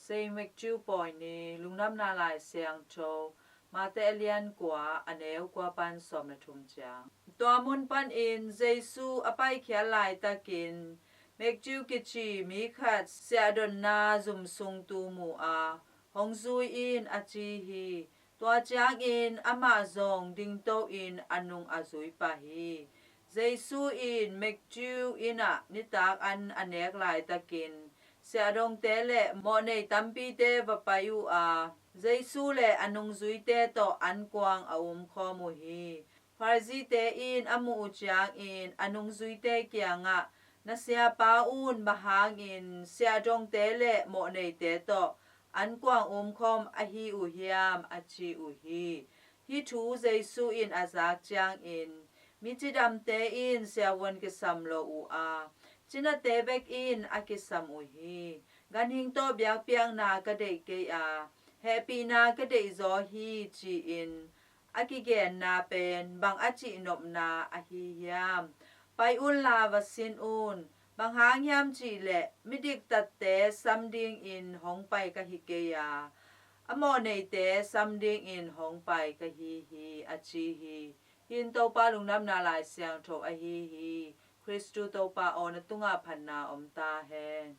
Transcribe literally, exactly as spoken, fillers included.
Saint Matthew Pawi Ni. Lungdamna Lai Siangtho Mate a lian kua, a neu kua pan sawm le thum ciang. Tua mun panin Jesu a paikhiat laitakin Matthew kici mi khat siahdonna zum sung tu mu a, "Hong zui in," a ci hi. Tua ciangin amah zong dingto in a nung a zui pah hi. Jesu in Matthew inn ah nitak an a nek laitakin siahdongte le mawhnei tampite va pai uh a, Jesu le a nungzuite tawh ankuang a umkhawm uh hi. Pharisee-te in a muh uh ciangin a nungzuite kiangah, "Na siapa un bang hangin siahdongte le mawhneite tawh ankuang umkhawm ahi uh hiam?" a ci uh hi. Hih thu Jesu in a zak ciangin, mi cidamte in siavuan kisam lo uh a, cinate bek in a kisam uh hi. Ganhing tawh biakpiakna ka deih kei a, hehpihna ka deihzaw hi, ci-in a kigenna pen bang a cihnopna ahi hiam? Pai unla va sin un. Bang hang hiam cihleh midiktatte sam dingin hong pai ka hi kei a, a mawhneite sam dingin hong pai ka hi hi, a ci hi. Hih in Topa Lungdamna Lai Siangtho ahi hi. Khristu Topa aw, na tungah phatna om ta hen.